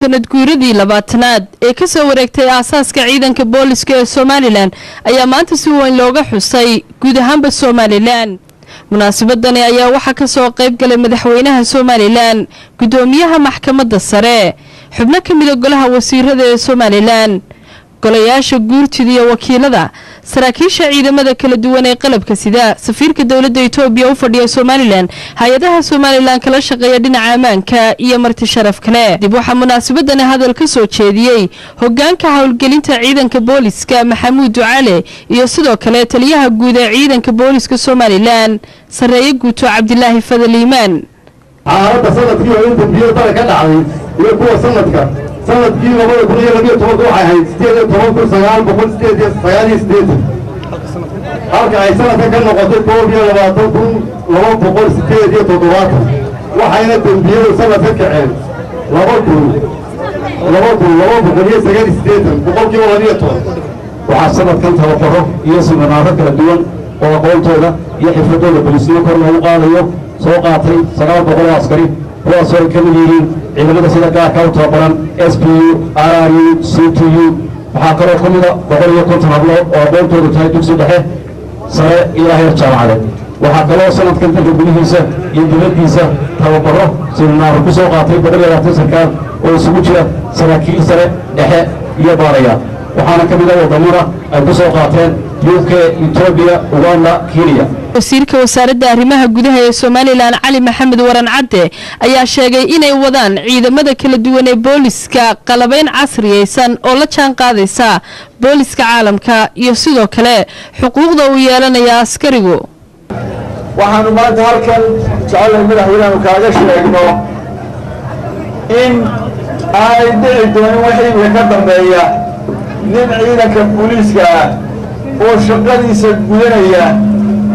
Sanad guuradii 20aad ee kasoo wareegtay aasaaska ciidanka booliska ee Somalilan ayaa maanta si weyn looga xusay guud ahaanba Somalilan. Munaasabadani ayaa waxaa kasoo qayb galay madaxweynaha Somalilan, gudoomiyaha maxkamadda sare, xubno ka mida golaha wasiirada ee Somalilan, golayaasha guurtida iyo wakiilada, saraakiisha ciidamada kala duwan ee qalabka sida, safiirka dowladda Itoobiya u fadhiya Somalilan, hay-adaha Somalilan kala shaqeeya dhinaca ammaanka iyo marti sharaf kale. Dib waxaa munaasabadani hadal ka soo jeediyey hogaanka howlgelinta ciidanka booliska, Maxamuud Ducale, iyo sidoo kale taliyaha guud ee ciidanka booliska Somalilan, sareeye guuto Cabdilaahi Fadal Iimaan. Xaaladda sanadkii hore dembiyada dalka ka dhacday iyo kuwa sanadka, sanadkii 2012-ka waxay ahayd 18,989, halka ay sanadka ka noqotay 21,278. Waxayna dembiyadu sanadka kaceen 2,289, 12%. Waxaa sanadkan tababaro iyo siminaaro kala duwan oo aqoontooda iyo xirfadooda bolisnimo kor loogu qaadayo soo qaatay 900 oo askari, kuwaasoo ay ka mid yihiin ciidamada sida gaarka u tababaran SPU, RRU, CTU. Waxaa kaloo ka mida 150 hablood oo aqoontoodu tahay dugsi dhexe sare ilaa heer jaamacadeed. Waxaa kaloo sanadkan dalka gudihiisa iyo dibaddiisa tababaro siminaaro ku soo qaatay 120 sarkaal oo isugu jira saraakiil sare, dhexe iyo baarayaal, waxaana ka mid a waddamada ay ku soo qaateen UK, Etoobiya, Uganda, Kenya. Wasiirka wasaaradda arrimaha gudaha ee Somalilan, Cali Maxamed Waran Cadde, ayaa sheegay inay wadaan ciidamada kala duwan ee booliska qalabayn casriyeysan oo la jaan qaadaysa booliska caalamka iyo sidoo kale xuquuqda uu yeelanaya askarigu. Waxaanu maanta halkan jecelnahay, madaxweyneanu kaaga sheegno in aanay dhici doonin wixii ka dambeeya nin ciidanka booliiska ah oo shaqadiisa gudanaya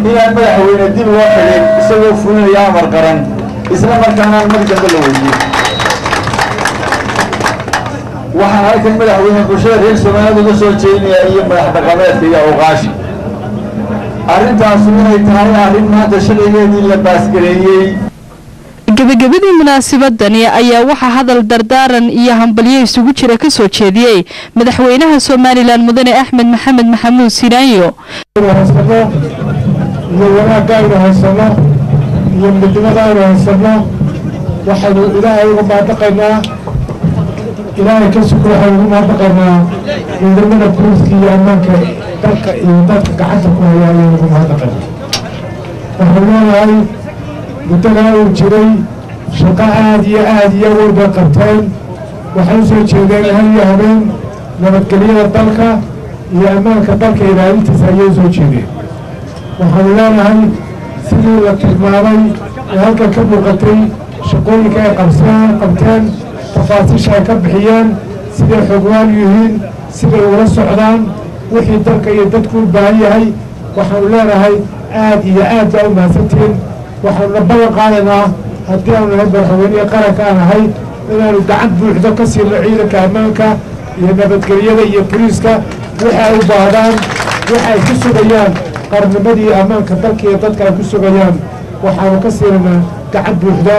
inaan, madaxweyne, dib loo xidhin isagoo fulinaya amar qaran, isla markaanaan mar dambe la weydiin. Waxaan halkan, madaxweyne, bulshada reer Soomaalida uga soo jeedinayaa iyo madax dhaqameedka iyo awqaashi arrintaasu inay tahay arrin maanta sharcigeedii la baasgareeyey. Gebagabadii munaasabadani ayaa waxaa hadal dardaaran iyo hambalyo isugu jira ka soo jeediyey madaxweynaha Somalilan, mudane Axmed Maxamed Maxamuud Silaanyo. Haysano iyo wanaagga aynu haysano iyo midnimada aynu haysano waxaynu Ilaahay uga mahadnaqaynaa. Ilaahay ka suko, waxaynu ugu mahadnaqaynaa ciidamada booliska iyo ammaanka dalka iyo dadka gacanta ku haya ayaynu ugu mahadnaqaynaa. Waxaan leeyahay muddadaa uu jiray shaqo aada iyo aada iyo weyn bay qabteen. Waxay u soo jeedeen hal iyo habeen nabadgelyada dalka iyo ammaanka dalka ilaalintiisa ayay u soo jeedeen. Waxaanu leenahay sidii la tilmaamay ee halkan ka muuqatay shaqooyinka ay qabseen qabteen, tafaasiisha ay ka bixiyeen, siday xogwaan yihiin, siday ula socdaan wixii dalka iyo dadku u baahan yahay, waxaanu leenahay aad iyo aad baa u mahadsantihiin. Waxaanuna ballan qaadaynaa haddii aanu nahay madaxweynihii qaranka aan ahay inaanu gacan buuxdo ka siino ciidanka ammaanka iyo nabadgelyada iyo boliiska waxa ay u baahdaan, waxa ay ku sugayaan qarnimadii ammaanka dalka iyo dadka ay ku sugayaan. Waxaanu ka siinaynaa gacan buuxda.